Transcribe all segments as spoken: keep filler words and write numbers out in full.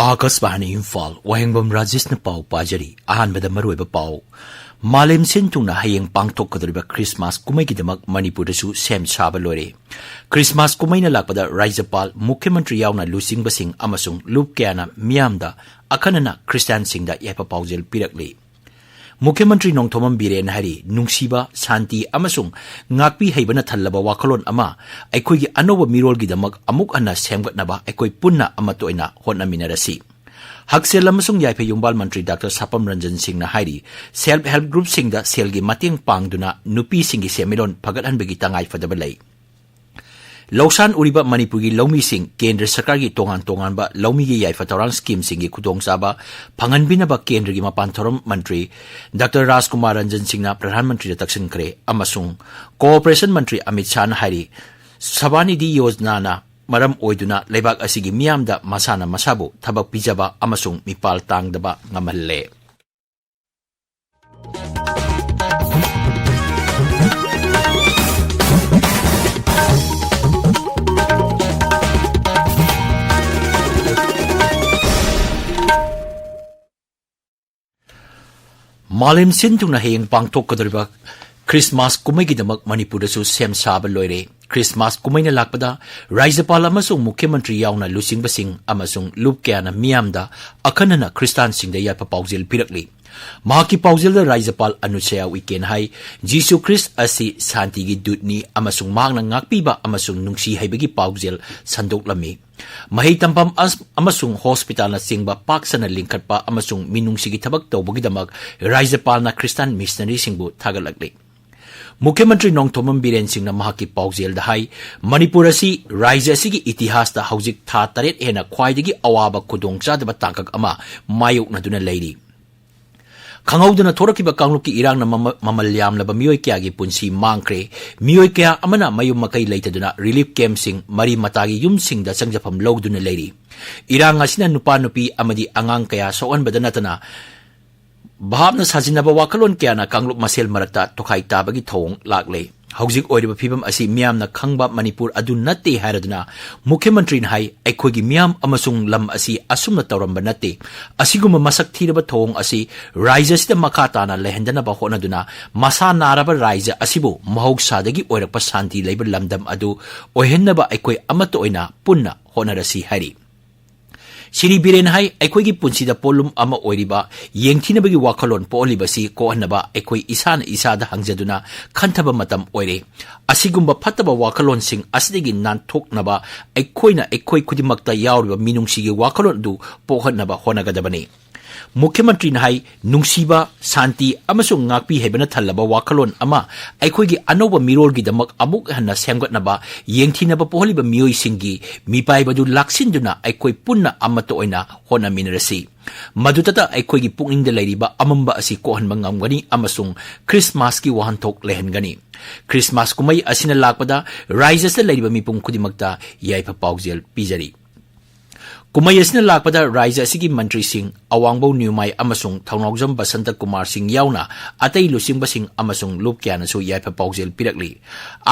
ꯑꯥꯀꯥꯁꯕꯥꯅꯤ ꯏꯝꯐꯥꯜ, ꯋꯥꯍꯦꯡꯕꯝ ꯔꯥꯖꯦꯁꯅ ꯄꯥꯎ ꯄꯥꯖꯔꯤ꯫ ꯑꯍꯥꯟꯕꯗ ꯃꯔꯨꯑꯣꯏꯕ ꯄꯥꯎ꯫ ꯃꯥꯂꯦꯝ ꯁꯤꯟ ꯊꯨꯡꯅ ꯍꯌꯦꯡ ꯄꯥꯡꯊꯣꯛꯀꯗꯧꯔꯤꯕ ꯈ꯭ꯔꯤꯁꯃꯥꯁ ꯀꯨꯝꯍꯩꯒꯤꯗꯃꯛ ꯃꯅꯤꯄꯨꯔꯗꯁꯨ ꯁꯦꯝ ꯁꯥꯕ ꯂꯣꯏꯔꯦ꯫ ꯈ꯭ꯔꯤꯁꯃꯥꯁ ꯀꯨꯝꯍꯩꯅ ꯂꯥꯛꯄꯗ ꯔꯥꯖ꯭ꯌꯄꯥꯜ, ꯃꯨꯈ꯭ꯌ ꯃꯟꯇ꯭ꯔꯤ ꯌꯥꯎꯅ ꯂꯨꯆꯤꯡꯕꯁꯤꯡ ꯑꯃꯁꯨꯡ ꯂꯨꯞ ꯀꯌꯥꯅ ꯃꯤꯌꯥꯝꯗ, ꯑꯈꯟꯅꯅ ꯈ꯭ꯔꯤꯁꯇꯥꯟꯁꯤꯡꯗ ꯌꯥꯏꯐ ꯄꯥꯎꯖꯦꯜ ꯄꯤꯔꯛꯂꯤ꯫ ꯃꯨꯈ꯭ꯌ ꯃꯟꯇ꯭ꯔꯤ ꯅꯣꯡꯊꯣꯝꯕꯝ ꯕꯤꯔꯦꯟ ꯍꯥꯏꯔꯤ, ꯅꯨꯡꯁꯤꯕ, ꯁꯥꯟꯇꯤ ꯑꯃꯁꯨꯡ ꯉꯥꯛꯄꯤ ꯍꯩꯕꯅ ꯊꯜꯂꯕ ꯋꯥꯈꯜꯂꯣꯟ ꯑꯃ ꯑꯩꯈꯣꯏꯒꯤ ꯑꯅꯧꯕ ꯃꯤꯔꯣꯜꯒꯤꯗꯃꯛ ꯑꯃꯨꯛ ꯍꯟꯅ ꯁꯦꯝꯒꯠꯅꯕ ꯑꯩꯈꯣꯏ ꯄꯨꯟꯅ ꯑꯃꯠꯇ ꯑꯣꯏꯅ ꯍꯣꯠꯅꯃꯤꯟꯅꯔꯁꯤ꯫ ꯍꯛꯁꯦꯜ ꯑꯃꯁꯨꯡ ꯌꯥꯏꯐ ꯌꯨꯝꯕꯥꯜ ꯃꯟꯇ꯭ꯔꯤ ꯗꯥꯛꯇꯔ ꯁꯥꯄꯝ ꯔꯟꯖꯟ ꯁꯤꯡꯅ ꯍꯥꯏꯔꯤ, ꯁꯦꯜꯐ ꯍꯦꯜꯞ ꯒ꯭ꯔꯨꯞꯁꯤꯡꯗ ꯁꯦꯜꯒꯤ ꯃꯇꯦꯡ ꯄꯥꯡꯗꯨꯅ ꯅꯨꯄꯤꯁꯤꯡꯒꯤ ꯁꯦꯟꯃꯤꯠꯂꯣꯟ ꯐꯒꯠꯍꯟꯕꯒꯤ ꯇꯉꯥꯏꯐꯗꯕ ꯂꯩ꯫ ꯂꯧꯁꯥꯟ ꯎꯔꯤꯕ ꯃꯅꯤꯄꯨꯔꯒꯤ ꯂꯧꯃꯤꯁꯤꯡ ꯀꯦꯟꯗ꯭ꯔ ꯁꯔꯀꯥꯔꯒꯤ ꯇꯣꯉꯥꯟ ꯇꯣꯉꯥꯟꯕ ꯂꯧꯃꯤꯒꯤ ꯌꯥꯏꯐ ꯊꯧꯔꯥꯡ ꯁ꯭ꯀꯤꯝꯁꯤꯡꯒꯤ ꯈꯨꯗꯣꯡꯆꯥꯕ ꯐꯪꯍꯟꯕꯤꯅꯕ ꯀꯦꯟꯗ꯭ꯔꯒꯤ ꯃꯄꯥꯟ ꯊꯧꯔꯝ ꯃꯟꯇ꯭ꯔꯤ ꯗꯥꯛꯇꯔ ꯔꯥꯖꯀꯨꯃꯥꯔ ꯔꯟꯖꯟ ꯁꯤꯡꯅ ꯄ꯭ꯔꯙꯥꯟ ꯃꯟꯇ꯭ꯔꯤꯗ ꯇꯛꯁꯤꯟꯈ꯭ꯔꯦ ꯑꯃꯁꯨꯡ ꯀꯣꯑꯣꯄꯔꯦꯁꯟ ꯃꯟꯇ꯭ꯔꯤ ꯑꯃꯤꯠ ꯁꯥꯍꯅ ꯍꯥꯏꯔꯤ, ꯁꯕꯥꯅꯤꯙꯤ ꯌꯣꯖꯅꯥꯅ ꯃꯔꯝ ꯑꯣꯏꯗꯨꯅ ꯂꯩꯕꯥꯛ ꯑꯁꯤꯒꯤ ꯃꯤꯌꯥꯝꯗ ꯃꯁꯥꯅ ꯃꯁꯥꯕꯨ ꯊꯕꯛ ꯄꯤꯖꯕ ꯑꯃꯁꯨꯡ ꯃꯤꯄꯥꯜ ꯇꯥꯡꯗꯕ ꯉꯝꯍꯜꯂꯦ꯫ ꯃꯥꯂꯦꯝ ꯁꯤꯟ ꯊꯨꯡꯅ ꯍꯌꯦꯡ ꯄꯥꯡꯊꯣꯛꯀꯗꯧꯔꯤꯕ ꯈ꯭ꯔꯤꯁꯃꯥꯁ ꯀꯨꯝꯍꯩꯒꯤꯗꯃꯛ ꯃꯅꯤꯄꯨꯔꯗꯁꯨ ꯁꯦꯝ ꯁꯥꯕ ꯂꯣꯏꯔꯦ꯫ ꯈ꯭ꯔꯤꯁꯃꯥꯁ ꯀꯨꯝꯍꯩꯅ ꯂꯥꯛꯄꯗ ꯔꯥꯖ꯭ꯌꯄꯥꯜ ꯑꯃꯁꯨꯡ ꯃꯨꯈ꯭ꯌ ꯃꯟꯇ꯭ꯔꯤ ꯌꯥꯎꯅ ꯂꯨꯆꯤꯡꯕꯁꯤꯡ ꯑꯃꯁꯨꯡ ꯂꯨꯞ ꯀꯌꯥꯅ ꯃꯤꯌꯥꯝꯗ, ꯑꯈꯟꯅꯅ ꯈ꯭ꯔꯤꯁꯇꯥꯟꯁꯤꯡꯗ ꯌꯥꯏꯐ ꯄꯥꯎꯖꯦꯜ ꯄꯤꯔꯛꯂꯤ꯫ ꯃꯍꯥꯛꯀꯤ ꯄꯥꯎꯖꯦꯜꯗ ꯔꯥꯖ꯭ꯌꯄꯥꯜ ꯑꯅꯨꯁ꯭ꯌꯥ ꯎꯏꯀꯦꯅ ꯍꯥꯏ, ꯖꯤꯁꯨ ꯈ꯭ꯔꯤꯁ ꯑꯁꯤ ꯁꯥꯟꯇꯤꯒꯤ ꯗꯨꯠꯅꯤ ꯑꯃꯁꯨꯡ ꯃꯍꯥꯛꯅ ꯉꯥꯛꯄꯤꯕ ꯑꯃꯁꯨꯡ ꯅꯨꯡꯁꯤ ꯍꯩꯕꯒꯤ ꯄꯥꯎꯖꯦꯜ ꯁꯟꯗꯣꯛꯂꯝꯃꯤ꯫ ꯃꯍꯩ ꯇꯝꯐꯝ ꯑꯁ-, ꯑꯃꯁꯨꯡ ꯍꯣꯁꯄꯤꯇꯥꯜꯅꯆꯤꯡꯕ ꯄꯥꯛ ꯁꯟꯅ ꯂꯤꯡꯈꯠꯄ ꯑꯃꯁꯨꯡ ꯃꯤꯅꯨꯡꯁꯤꯒꯤ ꯊꯕꯛ ꯇꯧꯕꯒꯤꯗꯃꯛ ꯔꯥꯖ꯭ꯌꯄꯥꯜꯅ ꯈ꯭ꯔꯤꯁꯇꯥꯟ ꯃꯤꯁꯅꯔꯤꯁꯤꯡꯕꯨ ꯊꯥꯒꯠꯂꯛꯂꯤ꯫ ꯃꯨꯈ꯭ꯌ ꯃꯟꯇ꯭ꯔꯤ ꯅꯣꯡꯊꯣꯝꯕꯝ ꯕꯤꯔꯦꯟ ꯁꯤꯡꯅ ꯃꯍꯥꯛꯀꯤ ꯄꯥꯎꯖꯦꯜꯗ ꯍꯥꯏ, ꯃꯅꯤꯄꯨꯔ ꯑꯁꯤ ꯔꯥꯖ꯭ꯌ ꯑꯁꯤꯒꯤ ꯏꯇꯤꯍꯥꯁꯇ ꯍꯧꯖꯤꯛ ꯊꯥ ꯇꯔꯦꯠ ꯍꯦꯟꯅ ꯈ꯭ꯋꯥꯏꯗꯒꯤ ꯑꯋꯥꯕ ꯈꯨꯗꯣꯡꯆꯥꯗꯕ ꯇꯥꯡꯀꯛ ꯑꯃ ꯃꯥꯌꯣꯛꯅꯗꯨꯅ ꯂꯩꯔꯤ꯫ ꯈꯪꯍꯧꯗꯅ ꯊꯣꯔꯛꯈꯤꯕ ꯀꯥꯡꯂꯨꯞꯀꯤ ꯏꯔꯥꯡꯅ ꯃꯃ-, ꯃꯃꯜ ꯌꯥꯝꯂꯕ ꯃꯤꯑꯣꯏ ꯀꯌꯥꯒꯤ ꯄꯨꯟꯁꯤ ꯃꯥꯡꯈ꯭ꯔꯦ꯫ ꯃꯤꯑꯣꯏ ꯀꯌꯥ ꯑꯃꯅ ꯃꯌꯨꯝ ꯃꯀꯩ ꯂꯩꯇꯗꯨꯅ ꯔꯤꯂꯤꯐ ꯀꯦꯝꯞꯁꯤꯡ, ꯃꯔꯤ ꯃꯇꯥꯒꯤ ꯌꯨꯝꯁꯤꯡꯗ ꯆꯪꯖꯐꯝ ꯂꯧꯗꯨꯅ ꯂꯩꯔꯤ꯫ ꯏꯔꯥꯡ ꯑꯁꯤꯅ ꯅꯨꯄꯥ ꯅꯨꯄꯤ ꯑꯃꯗꯤ ꯑꯉꯥꯡ ꯀꯌꯥ ꯁꯣꯛꯍꯟꯕꯗ ꯅꯠꯇꯅ ꯚꯥꯞꯅ ꯁꯥꯖꯤꯟꯅꯕ ꯋꯥꯈꯜꯂꯣꯟ ꯀꯌꯥꯅ ꯀꯥꯡꯂꯨꯞ ꯃꯁꯦꯜ ꯃꯔꯛꯇ ꯇꯣꯈꯥꯏ ꯇꯥꯕꯒꯤ ꯊꯧꯑꯣꯡ ꯂꯥꯛꯂꯦ꯫ ꯍꯧꯖꯤꯛ ꯑꯣꯏꯔꯤꯕ ꯐꯤꯕꯝ ꯑꯁꯤ ꯃꯤꯌꯥꯝꯅ ꯈꯪꯕ ꯃꯅꯤꯄꯨꯔ ꯑꯗꯨ ꯅꯠꯇꯦ ꯍꯥꯏꯔꯗꯨꯅ ꯃꯨꯈ꯭ꯌ ꯃꯟꯇ꯭ꯔꯤꯅ ꯍꯥꯏ, ꯑꯩꯈꯣꯏꯒꯤ ꯃꯤꯌꯥꯝ ꯑꯃꯁꯨꯡ ꯂꯝ ꯑꯁꯤ ꯑꯁꯨꯝꯅ ꯇꯧꯔꯝꯕ ꯅꯠꯇꯦ꯫ ꯑꯁꯤꯒꯨꯝꯕ ꯃꯁꯛ ꯊꯤꯔꯕ ꯊꯧꯑꯣꯡ ꯑꯁꯤ ꯔꯥꯏꯖ꯭ꯌ ꯑꯁꯤꯗ ꯃꯈꯥ ꯇꯥꯅ ꯂꯩꯍꯟꯗꯅꯕ ꯍꯣꯠꯅꯗꯨꯅ ꯃꯁꯥ ꯅꯥꯔꯕ ꯔꯥꯏꯖ꯭ꯌ ꯑꯁꯤꯕꯨ ꯃꯍꯧꯁꯥꯗꯒꯤ ꯑꯣꯏꯔꯛꯄ ꯁꯥꯟꯇꯤ ꯂꯩꯕ ꯂꯝꯗꯝ ꯑꯗꯨ ꯑꯣꯏꯍꯟꯅꯕ ꯑꯩꯈꯣꯏ ꯑꯃꯠꯇ ꯑꯣꯏꯅ ꯄꯨꯟꯅ ꯍꯣꯠꯅꯔꯁꯤ ꯍꯥꯏꯔꯤ꯫ ꯁ꯭ꯔꯤ ꯕꯤꯔꯦꯟ ꯍꯥꯏ, ꯑꯩꯈꯣꯏꯒꯤ ꯄꯨꯟꯁꯤꯗ ꯄꯣꯠꯂꯨꯝ ꯑꯃ ꯑꯣꯏꯔꯤꯕ ꯌꯦꯡꯊꯤꯅꯕꯒꯤ ꯋꯥꯈꯜꯂꯣꯟ ꯄꯣꯛꯍꯜꯂꯤꯕꯁꯤ ꯀꯣꯛꯍꯟꯅꯕ ꯑꯩꯈꯣꯏ ꯏꯁꯥꯅ ꯏꯁꯥꯗ ꯍꯪꯖꯗꯨꯅ ꯈꯟꯊꯕ ꯃꯇꯝ ꯑꯣꯏꯔꯦ꯫ ꯑꯁꯤꯒꯨꯝꯕ ꯐꯠꯇꯕ ꯋꯥꯈꯜꯂꯣꯟꯁꯤꯡ ꯑꯁꯤꯗꯒꯤ ꯅꯥꯟꯊꯣꯛꯅꯕ ꯑꯩꯈꯣꯏꯅ ꯑꯩꯈꯣꯏ ꯈꯨꯗꯤꯡꯃꯛꯇ ꯌꯥꯎꯔꯤꯕ ꯃꯤꯅꯨꯡꯁꯤꯒꯤ ꯋꯥꯈꯜꯂꯣꯟ ꯑꯗꯨ ꯄꯣꯛꯍꯟꯅꯕ ꯍꯣꯠꯅꯒꯗꯕꯅꯤ꯫ ꯃꯨꯈ꯭ꯌ ꯃꯟꯇ꯭ꯔꯤꯅ ꯍꯥꯏ, ꯅꯨꯡꯁꯤꯕ, ꯁꯥꯟꯇꯤ ꯑꯃꯁꯨꯡ ꯉꯥꯛꯄꯤ ꯍꯩꯕꯅ ꯊꯜꯂꯕ ꯋꯥꯈꯜꯂꯣꯟ ꯑꯃ ꯑꯩꯈꯣꯏꯒꯤ ꯑꯅꯧꯕ ꯃꯤꯔꯣꯜꯒꯤꯗꯃꯛ ꯑꯃꯨꯛ ꯍꯟꯅ ꯁꯦꯝꯒꯠꯅꯕ ꯌꯦꯡꯊꯤꯅꯕ ꯄꯣꯛꯍꯜꯂꯤꯕ ꯃꯤꯑꯣꯏꯁꯤꯡꯒꯤ ꯃꯤꯄꯥꯏꯕꯗꯨ ꯂꯥꯛꯁꯤꯟꯗꯨꯅ ꯑꯩꯈꯣꯏ ꯄꯨꯟꯅ ꯑꯃꯠꯇ ꯑꯣꯏꯅ ꯍꯣꯠꯅꯃꯤꯟꯅꯔꯁꯤ꯫ ꯃꯗꯨꯇꯇ ꯑꯩꯈꯣꯏꯒꯤ ꯄꯨꯛꯅꯤꯡꯗ ꯂꯩꯔꯤꯕ ꯑꯃꯝꯕ ꯑꯁꯤ ꯀꯣꯛꯍꯟꯕ ꯉꯝꯒꯅꯤ ꯑꯃꯁꯨꯡ ꯈ꯭ꯔꯤꯁꯃꯥꯁꯀꯤ ꯋꯥꯍꯟꯊꯣꯛ ꯂꯩꯍꯟꯒꯅꯤ꯫ ꯈ꯭ꯔꯤꯁꯃꯥꯁ ꯀꯨꯝꯍꯩ ꯑꯁꯤꯅ ꯂꯥꯛꯄꯗ ꯔꯥꯏꯖ꯭ꯌ ꯑꯁꯤꯗ ꯂꯩꯔꯤꯕ ꯃꯤꯄꯨꯝ ꯈꯨꯗꯤꯡꯃꯛꯇ ꯌꯥꯏꯐ ꯄꯥꯎꯖꯦꯜ ꯄꯤꯖꯔꯤ꯫ ꯀꯨꯝꯍꯩ ꯑꯁꯤꯅ ꯂꯥꯛꯄꯗ ꯔꯥꯏꯖ꯭ꯌ ꯑꯁꯤꯒꯤ ꯃꯟꯇ꯭ꯔꯤꯁꯤꯡ ꯑꯋꯥꯡꯕꯧ ꯅ꯭ꯌꯨꯃꯥꯏ ꯑꯃꯁꯨꯡ ꯊꯧꯅꯥꯎꯖꯝ ꯕꯁꯟꯇ ꯀꯨꯃꯥꯔ ꯁꯤꯡ ꯌꯥꯎꯅ ꯑꯇꯩ ꯂꯨꯆꯤꯡꯕꯁꯤꯡ ꯑꯃꯁꯨꯡ ꯂꯨꯞ ꯀꯌꯥꯅꯁꯨ ꯌꯥꯏꯐ ꯄꯥꯎꯖꯦꯜ ꯄꯤꯔꯛꯂꯤ꯫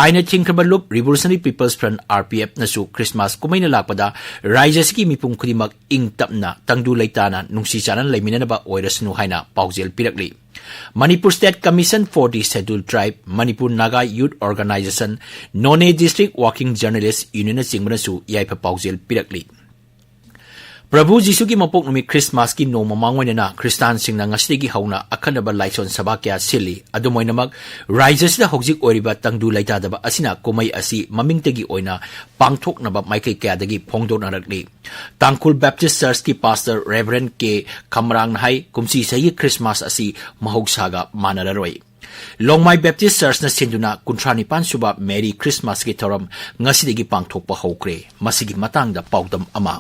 ꯑꯥꯏꯟꯅ ꯊꯤꯡꯈ꯭ꯔꯕ ꯂꯨꯞ Revolutionary People's Front, R P F, ꯅꯁꯨ ꯈ꯭ꯔꯤꯁꯃꯥꯁ ꯀꯨꯝꯍꯩꯅ ꯂꯥꯛꯄꯗ ꯔꯥꯏꯖ꯭ꯌ ꯑꯁꯤꯒꯤ ꯃꯤꯄꯨꯝ ꯈꯨꯗꯤꯡꯃꯛ ꯏꯪ ꯇꯞꯅ, ꯇꯪꯗꯨ ꯂꯩꯇꯥꯅ, ꯅꯨꯡꯁꯤ ꯆꯥꯟꯅꯅ ꯂꯩꯃꯤꯟꯅꯅꯕ ꯑꯣꯏꯔꯁꯅꯨ ꯍꯥꯏꯅ ꯄꯥꯎꯖꯦꯜ ꯄꯤꯔꯛꯂꯤ꯫ Manipur State Commission for the Scheduled Tribe, Manipur Naga Youth Organization, Noney District Working Journalist Union ꯅꯆꯤꯡꯕꯅꯁꯨ ꯌꯥꯏꯐ ꯄꯥꯎꯖꯦꯜ ꯄꯤꯔꯛꯂꯤ꯫ ꯄ꯭ꯔꯚꯨ ꯖꯤꯁꯨꯒꯤ ꯃꯄꯣꯛ ꯅꯨꯃꯤꯠ ꯈ꯭ꯔꯤꯁꯃꯥꯁꯀꯤ ꯅꯣꯡꯃ ꯃꯥꯡꯑꯣꯏꯅꯅ ꯈ꯭ꯔꯤꯁꯇꯥꯟꯁꯤꯡꯅ ꯉꯁꯤꯗꯒꯤ ꯍꯧꯅ ꯑꯈꯟꯅꯕ ꯂꯥꯏꯁꯣꯟ ꯁꯚꯥ ꯀꯌꯥ ꯁꯤꯜꯂꯤ꯫ ꯑꯗꯨꯝ ꯑꯣꯏꯅꯃꯛ, ꯔꯥꯏꯖ꯭ꯌ ꯑꯁꯤꯗ ꯍꯧꯖꯤꯛ ꯑꯣꯏꯔꯤꯕ ꯇꯪꯗꯨ ꯂꯩꯇꯥꯗꯕ ꯑꯁꯤꯅ ꯀꯨꯝꯍꯩ ꯑꯁꯤ ꯃꯃꯤꯡꯇꯒꯤ ꯑꯣꯏꯅ ꯄꯥꯡꯊꯣꯛꯅꯕ ꯃꯥꯏꯀꯩ ꯀꯌꯥꯗꯒꯤ ꯐꯣꯡꯗꯣꯛꯅꯔꯛꯂꯤ꯫ ꯇꯥꯡꯈꯨꯜ ꯕꯦꯞꯇꯤꯁ ꯆꯔꯆꯀꯤ ꯄꯥꯁꯇꯔ ꯔꯦꯚꯔꯦꯟ ꯀꯦ ꯈꯝꯔꯥꯡꯅ ꯍꯥꯏ, ꯀꯨꯝꯁꯤ ꯆꯍꯤꯒꯤ ꯈ꯭ꯔꯤꯁꯃꯥꯁ ꯑꯁꯤ ꯃꯍꯧꯁꯥꯒ ꯃꯥꯟꯅꯔꯔꯣꯏ꯫ ꯂꯣꯡꯃꯥꯏ ꯕꯦꯞꯇꯤꯁ ꯆꯔꯆꯅ ꯁꯤꯟꯗꯨꯅ ꯀꯨꯟꯊ꯭ꯔꯥ ꯅꯤꯄꯥꯟ ꯁꯨꯕ ꯃꯦꯔꯤ ꯈ꯭ꯔꯤꯁꯃꯥꯁꯀꯤ ꯊꯧꯔꯝ ꯉꯁꯤꯗꯒꯤ ꯄꯥꯡꯊꯣꯛꯄ ꯍꯧꯈ꯭ꯔꯦ꯫ ꯃꯁꯤꯒꯤ ꯃꯇꯥꯡꯗ ꯄꯥꯎꯗꯝ ꯑꯃ꯫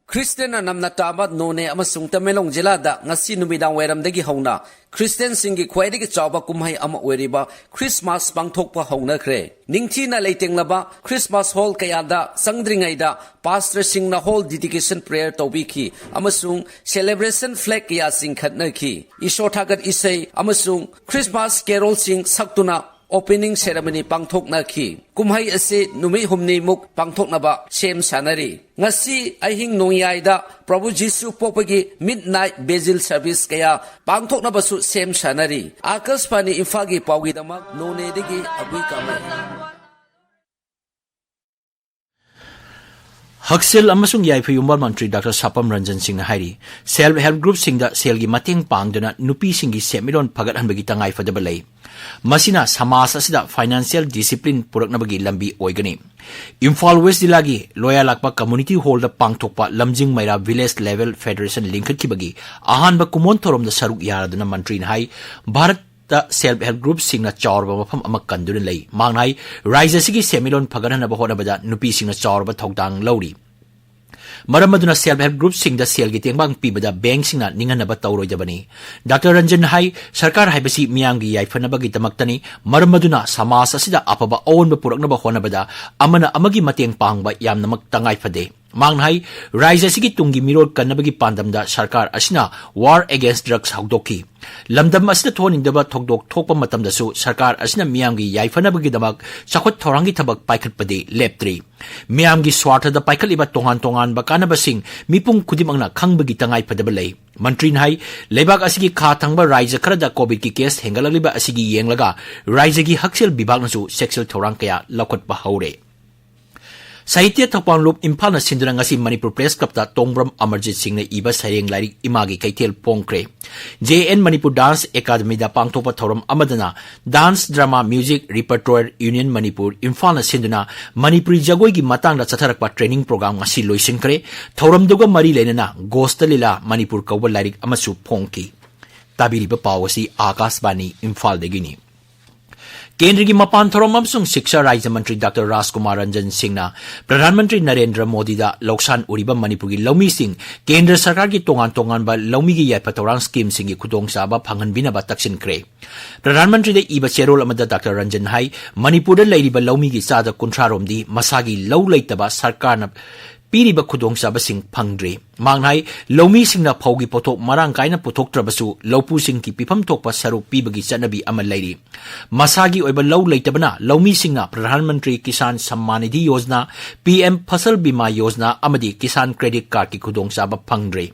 ꯈ꯭ꯔꯤꯁꯇꯤꯌꯥꯟ ꯑꯅꯝꯅ ꯇꯥꯕ ꯅꯣꯅꯦ ꯑꯃꯁꯨꯡ ꯇꯃꯦꯡꯂꯣꯡ ꯖꯤꯂꯥꯗ ꯉꯁꯤ ꯅꯨꯃꯤꯗꯥꯡ ꯋꯥꯏꯔꯝꯗꯒꯤ ꯍꯧꯅ ꯈ꯭ꯔꯤꯁꯇꯤꯌꯥꯟꯁꯤꯡꯒꯤ ꯈ꯭ꯋꯥꯏꯗꯒꯤ ꯆꯥꯎꯕ ꯀꯨꯝꯍꯩ ꯑꯃ ꯑꯣꯏꯔꯤꯕ ꯈ꯭ꯔꯤꯁꯃꯥꯁ ꯄꯥꯡꯊꯣꯛꯄ ꯍꯧꯅꯈ꯭ꯔꯦ꯫ ꯅꯤꯡꯊꯤꯅ ꯂꯩꯇꯦꯡꯂꯕ ꯈ꯭ꯔꯤꯁꯃꯥꯁ ꯍꯣꯜ ꯀꯌꯥꯗ ꯆꯪꯗ꯭ꯔꯤꯉꯩꯗ ꯄꯥꯁꯇꯔꯁꯤꯡꯅ ꯍꯣꯜ ꯗꯤꯗꯤꯀꯦꯁꯟ ꯄ꯭ꯔꯦꯌꯔ ꯇꯧꯕꯤꯈꯤ ꯑꯃꯁꯨꯡ ꯁꯦꯂꯦꯕ꯭ꯔꯦꯁꯟ ꯐ꯭ꯂꯦꯒ ꯀꯌꯥ ꯆꯤꯡꯈꯠꯅꯈꯤ꯫ ꯏꯁꯣꯔ ꯊꯥꯒꯠ ꯏꯁꯩ ꯑꯃꯁꯨꯡ ꯈ꯭ꯔꯤꯁꯃꯥꯁ ꯀꯦꯔꯣꯜꯁꯤꯡ ꯁꯛꯇꯨꯅ ꯑꯣꯄꯦꯅꯤꯡ ꯁꯦꯔꯦꯃꯣꯅꯤ ꯄꯥꯡꯊꯣꯛꯅꯈꯤ꯫ ꯀꯨꯝꯍꯩ ꯑꯁꯤ ꯅꯨꯃꯤꯠ ꯍꯨꯝꯅꯤꯃꯨꯛ ꯄꯥꯡꯊꯣꯛꯅꯕ ꯁꯦꯝ ꯁꯥꯅꯔꯤ꯫ ꯉꯁꯤ ꯑꯍꯤꯡ ꯅꯣꯡꯌꯥꯏꯗ ꯄ꯭ꯔꯚꯨ ꯖꯤꯁꯨ ꯄꯣꯛꯄꯒꯤ ꯃꯤꯗ ꯅꯥꯏꯠ ꯚꯤꯖꯤꯜ ꯁꯔꯚꯤꯁ ꯀꯌꯥ ꯄꯥꯡꯊꯣꯛꯅꯕꯁꯨ ꯁꯦꯝ ꯁꯥꯅꯔꯤ꯫ ꯑꯥꯀꯥꯁꯕꯥꯅꯤ ꯏꯝꯐꯥꯜꯒꯤ ꯄꯥꯎꯒꯤꯗꯃꯛ ꯅꯣꯅꯦꯗꯒꯤ ꯑꯕꯨꯏ ꯀꯥꯃꯩ꯫ ꯍꯛꯁꯦꯜ ꯑꯃꯁꯨꯡ ꯌꯥꯏꯐ ꯌꯨꯝꯕꯥꯜ ꯃꯟꯇ꯭ꯔꯤ ꯗꯥꯛꯇꯔ ꯁꯥꯄꯝ ꯔꯟꯖꯟ ꯁꯤꯡꯅ ꯍꯥꯏꯔꯤ, ꯁꯦꯜꯐ ꯍꯦꯜꯞ ꯒ꯭ꯔꯨꯞꯁꯤꯡꯗ ꯁꯦꯜꯒꯤ ꯃꯇꯦꯡ ꯄꯥꯡꯗꯨꯅ ꯅꯨꯄꯤꯁꯤꯡꯒꯤ ꯁꯦꯟꯃꯤꯠꯂꯣꯟ ꯐꯒꯠꯍꯟꯕꯒꯤ ꯇꯉꯥꯏꯐꯗꯕ ꯂꯩ꯫ ꯃꯁꯤꯅ ꯁꯃꯥꯖ ꯑꯁꯤꯗ ꯐꯥꯏꯅꯥꯟꯁꯤꯌꯦꯜ ꯗꯤꯁꯤꯄ꯭ꯂꯤꯟ ꯄꯨꯔꯛꯅꯕꯒꯤ ꯂꯝꯕꯤ ꯑꯣꯏꯒꯅꯤ꯫ ꯏꯝꯐꯥꯜ ꯋꯦꯁ ꯖꯤꯂꯥꯒꯤ ꯂꯣꯌꯥꯂꯥꯛꯄ ꯀꯝꯃ꯭ꯌꯨꯅꯤꯇꯤ ꯍꯣꯜꯗ ꯄꯥꯡꯊꯣꯛꯄ ꯂꯝꯖꯤꯡ ꯃꯩꯔꯥ ꯚꯤꯂꯦꯖ ꯂꯦꯚꯦꯜ ꯐꯦꯗꯔꯦꯁꯟ ꯂꯤꯡꯈꯠꯈꯤꯕꯒꯤ ꯑꯍꯥꯟꯕ ꯀꯨꯝꯑꯣꯟ ꯊꯧꯔꯝꯗ ꯁꯔꯨꯛ ꯌꯥꯔꯗꯨꯅ ꯃꯟꯇ꯭ꯔꯤꯅ ꯍꯥꯏ, ꯚꯥꯔꯠ ꯇ ꯁꯦꯜꯐ ꯍꯦꯜꯞ ꯒ꯭ꯔꯨꯞꯁꯤꯡꯅ ꯆꯥꯎꯔꯕ ꯃꯐꯝ ꯑꯃ ꯀꯟꯗꯨꯅ ꯂꯩ꯫ ꯃꯍꯥꯛꯅ ꯍꯥꯏ, ꯔꯥꯏꯖ꯭ꯌ ꯑꯁꯤꯒꯤ ꯁꯦꯟꯃꯤꯠꯂꯣꯟ ꯐꯒꯠꯍꯟꯅꯕ ꯍꯣꯠꯅꯕꯗ ꯅꯨꯄꯤꯁꯤꯡꯅ ꯆꯥꯎꯔꯕ ꯊꯧꯗꯥꯡ ꯂꯧꯔꯤ꯫ ꯃꯔꯝ ꯑꯗꯨꯅ ꯁꯦꯜꯐ ꯍꯦꯜꯞ ꯒ꯭ꯔꯨꯞꯁꯤꯡꯗ ꯁꯦꯜꯒꯤ ꯇꯦꯡꯕꯥꯡ ꯄꯤꯕꯗ ꯕꯦꯡꯛꯁꯤꯡꯅ ꯅꯤꯡꯍꯟꯅꯕ ꯇꯧꯔꯣꯏꯗꯕꯅꯤ꯫ ꯗꯥꯛꯇꯔ ꯔꯟꯖꯟ ꯍꯥꯏ, ꯁꯔꯀꯥꯔ ꯍꯥꯏꯕꯁꯤ ꯃꯤꯌꯥꯝꯒꯤ ꯌꯥꯏꯐꯅꯕꯒꯤꯗꯃꯛꯇꯅꯤ꯫ ꯃꯔꯝ ꯑꯗꯨꯅ ꯁꯃꯥꯖ ꯑꯁꯤꯗ ꯑꯐꯕ ꯑꯑꯣꯟꯕ ꯄꯨꯔꯛꯅꯕ ꯍꯣꯠꯅꯕꯗ ꯑꯃꯅ ꯑꯃꯒꯤ ꯃꯇꯦꯡ ꯄꯥꯡꯕ ꯌꯥꯝꯅꯃꯛ ꯇꯉꯥꯏ ꯐꯗꯦ꯫ ꯃꯍꯥꯛꯅ ꯍꯥꯏ, ꯔꯥꯏꯖ꯭ꯌ ꯑꯁꯤꯒꯤ ꯇꯨꯡꯒꯤ ꯃꯤꯔꯣꯜ ꯀꯟꯅꯕꯒꯤ ꯄꯥꯟꯗꯝꯗ ꯁꯔꯀꯥꯔ ꯑꯁꯤꯅ War Against Drugs ꯍꯧꯗꯣꯛꯈꯤ꯫ ꯂꯝꯗꯝ ꯑꯁꯤꯗ ꯊꯣꯛꯍꯟꯅꯤꯡꯗꯕ ꯊꯧꯗꯣꯛ ꯊꯣꯛꯄ ꯃꯇꯝꯗꯁꯨ ꯁꯔꯀꯥꯔ ꯑꯁꯤꯅ ꯃꯤꯌꯥꯝꯒꯤ ꯌꯥꯏꯐꯅꯕꯒꯤꯗꯃꯛ ꯆꯥꯎꯈꯠ ꯊꯧꯔꯥꯡꯒꯤ ꯊꯕꯛ ꯄꯥꯏꯈꯠꯄꯗꯤ ꯂꯦꯞꯇ꯭ꯔꯤ꯫ ꯃꯤꯌꯥꯝꯒꯤ ꯁ꯭ꯋꯥꯔꯊꯗ ꯄꯥꯏꯈꯠꯂꯤꯕ ꯇꯣꯉꯥꯟ ꯇꯣꯉꯥꯟꯕ ꯀꯥꯟꯅꯕꯁꯤꯡ ꯃꯤꯄꯨꯝ ꯈꯨꯗꯤꯡꯃꯛꯅ ꯈꯪꯕꯒꯤ ꯇꯉꯥꯏꯐꯗꯕ ꯂꯩ꯫ ꯃꯟꯇ꯭ꯔꯤꯅ ꯍꯥꯏ, ꯂꯩꯕꯥꯛ ꯑꯁꯤꯒꯤ ꯈꯥ ꯊꯪꯕ ꯔꯥꯏꯖ꯭ꯌ ꯈꯔꯗ ꯀꯣꯚꯤꯗꯀꯤ ꯀꯦꯁ ꯍꯦꯟꯒꯠꯂꯛꯂꯤꯕ ꯑꯁꯤꯒꯤ ꯌꯦꯡꯂꯒ ꯔꯥꯏꯖ꯭ꯌꯒꯤ ꯍꯛꯁꯦꯜ ꯕꯤꯚꯥꯒꯅꯁꯨ ꯆꯦꯛꯁꯤꯜ ꯊꯧꯔꯥꯡ ꯀꯌꯥ ꯂꯧꯈꯠꯄ ꯍꯧꯔꯦ꯫ ꯁꯥꯍꯤꯇ꯭ꯌ ꯊꯧꯄꯥꯡꯂꯨꯞ ꯏꯝꯐꯥꯜꯅ ꯁꯤꯟꯗꯨꯅ ꯉꯁꯤ ꯃꯅꯤꯄꯨꯔ ꯄ꯭ꯔꯦꯁ ꯀ꯭ꯂꯕꯇ ꯇꯣꯡꯕ꯭ꯔꯝ ꯑꯃꯔꯖꯤꯠ ꯁꯤꯡꯅ ꯏꯕ ꯁꯩꯔꯦꯡ ꯂꯥꯏꯔꯤꯛ ꯏꯃꯥꯒꯤ ꯀꯩꯊꯦꯜ ꯐꯣꯡꯈ꯭ꯔꯦ꯫ ꯖꯦ ꯑꯦꯟ ꯃꯅꯤꯄꯨꯔ ꯗꯥꯟꯁ ꯑꯦꯀꯥꯗꯃꯤꯗ ꯄꯥꯡꯊꯣꯛꯄ ꯊꯧꯔꯝ ꯑꯃꯗꯅ Dance Drama Music Repertoire Union Manipur ꯏꯝꯐꯥꯜꯅ ꯁꯤꯟꯗꯨꯅ ꯃꯅꯤꯄꯨꯔꯤ ꯖꯒꯣꯏꯒꯤ ꯃꯇꯥꯡꯗ ꯆꯠꯊꯔꯛꯄ ꯇ꯭ꯔꯦꯅꯤꯡ ꯄ꯭ꯔꯣꯒ꯭ꯔꯥꯝ ꯉꯁꯤ ꯂꯣꯏꯁꯤꯟꯈ꯭ꯔꯦ꯫ ꯊꯧꯔꯝꯗꯨꯒ ꯃꯔꯤ ꯂꯩꯅꯅ ꯒꯣꯁꯇ ꯂꯤꯂꯥ ꯃꯅꯤꯄꯨꯔ ꯀꯧꯕ ꯂꯥꯏꯔꯤꯛ ꯑꯃꯁꯨ ꯐꯣꯡꯈꯤ꯫ ꯇꯥꯕꯤꯔꯤꯕ ꯄꯥꯎ ꯑꯁꯤ ꯑꯥꯀꯥꯁꯕꯥꯅꯤ ꯏꯝꯐꯥꯜꯗꯒꯤꯅꯤ꯫ ꯀꯦꯟꯗ꯭ꯔꯒꯤ ꯃꯄꯥꯟ ꯊꯧꯔꯝ ꯑꯃꯁꯨꯡ ꯁꯤꯛꯁꯥ ꯔꯥꯖ꯭ꯌ ꯃꯟꯇ꯭ꯔꯤ ꯗꯥꯛꯇꯔ ꯔꯥꯖꯀꯨꯃꯥꯔ ꯔꯟꯖꯟ ꯁꯤꯡꯅ ꯄ꯭ꯔꯙꯥꯟ ꯃꯟꯇ꯭ꯔꯤ ꯅꯔꯦꯟꯗ꯭ꯔ ꯃꯣꯗꯤꯗ ꯂꯧꯁꯥꯟ ꯎꯔꯤꯕ ꯃꯅꯤꯄꯨꯔꯒꯤ ꯂꯧꯃꯤꯁꯤꯡ ꯀꯦꯟꯗ꯭ꯔ ꯁꯔꯀꯥꯔꯒꯤ ꯇꯣꯉꯥꯟ ꯇꯣꯉꯥꯟꯕ ꯂꯧꯃꯤꯒꯤ ꯌꯥꯏꯐ ꯊꯧꯔꯥꯡ ꯁ꯭ꯀꯤꯝꯁꯤꯡꯒꯤ ꯈꯨꯗꯣꯡꯆꯥꯕ ꯐꯪꯍꯟꯕꯤꯅꯕ ꯇꯛꯁꯤꯟꯈ꯭ꯔꯦ꯫ ꯄ꯭ꯔꯙꯥꯟ ꯃꯟꯇ꯭ꯔꯤꯗ ꯏꯕ ꯆꯦꯔꯣꯜ ꯑꯃꯗ ꯗꯥꯛꯇꯔ ꯔꯟꯖꯟ ꯍꯥꯏ, ꯃꯅꯤꯄꯨꯔꯗ ꯂꯩꯔꯤꯕ ꯂꯧꯃꯤꯒꯤ ꯆꯥꯗ ꯀꯨꯟꯊ꯭ꯔꯥ ꯔꯣꯝꯗꯤ ꯃꯁꯥꯒꯤ ꯂꯧ ꯂꯩꯇꯕ ꯁꯔꯀꯥꯔꯅ ꯄꯤꯔꯤꯕ ꯈꯨꯗꯣꯡꯆꯥꯕꯁꯤꯡ ꯐꯪꯗ꯭ꯔꯤ꯫ ꯃꯍꯥꯛꯅ ꯍꯥꯏ, ꯂꯧꯃꯤꯁꯤꯡꯅ ꯐꯧꯒꯤ ꯄꯣꯠꯊꯣꯛ ꯃꯔꯥꯡ ꯀꯥꯏꯅ ꯄꯨꯊꯣꯛꯇ꯭ꯔꯕꯁꯨ ꯂꯧꯄꯨꯁꯤꯡꯒꯤ ꯄꯤꯐꯝ ꯊꯣꯛꯄ ꯁꯔꯨꯛ ꯄꯤꯕꯒꯤ ꯆꯠꯅꯕꯤ ꯑꯃ ꯂꯩꯔꯤ꯫ ꯃꯁꯥꯒꯤ ꯑꯣꯏꯕ ꯂꯧ ꯂꯩꯇꯕꯅ ꯂꯧꯃꯤꯁꯤꯡꯅ ꯄ꯭ꯔꯙꯥꯟ ꯃꯟꯇ꯭ꯔꯤ ꯀꯤꯁꯥꯟ ꯁꯝꯃꯥꯟ ꯅꯤꯙꯤ ꯌꯣꯖꯅꯥ, ꯄꯤ ꯑꯦꯝ ꯐꯁꯜ ꯕꯤꯃꯥ ꯌꯣꯖꯅꯥ ꯑꯃꯗꯤ ꯀꯤꯁꯥꯟ ꯀ꯭ꯔꯦꯗꯤꯠ ꯀꯥꯔꯗꯀꯤ ꯈꯨꯗꯣꯡꯆꯥꯕ ꯐꯪꯗ꯭ꯔꯤ꯫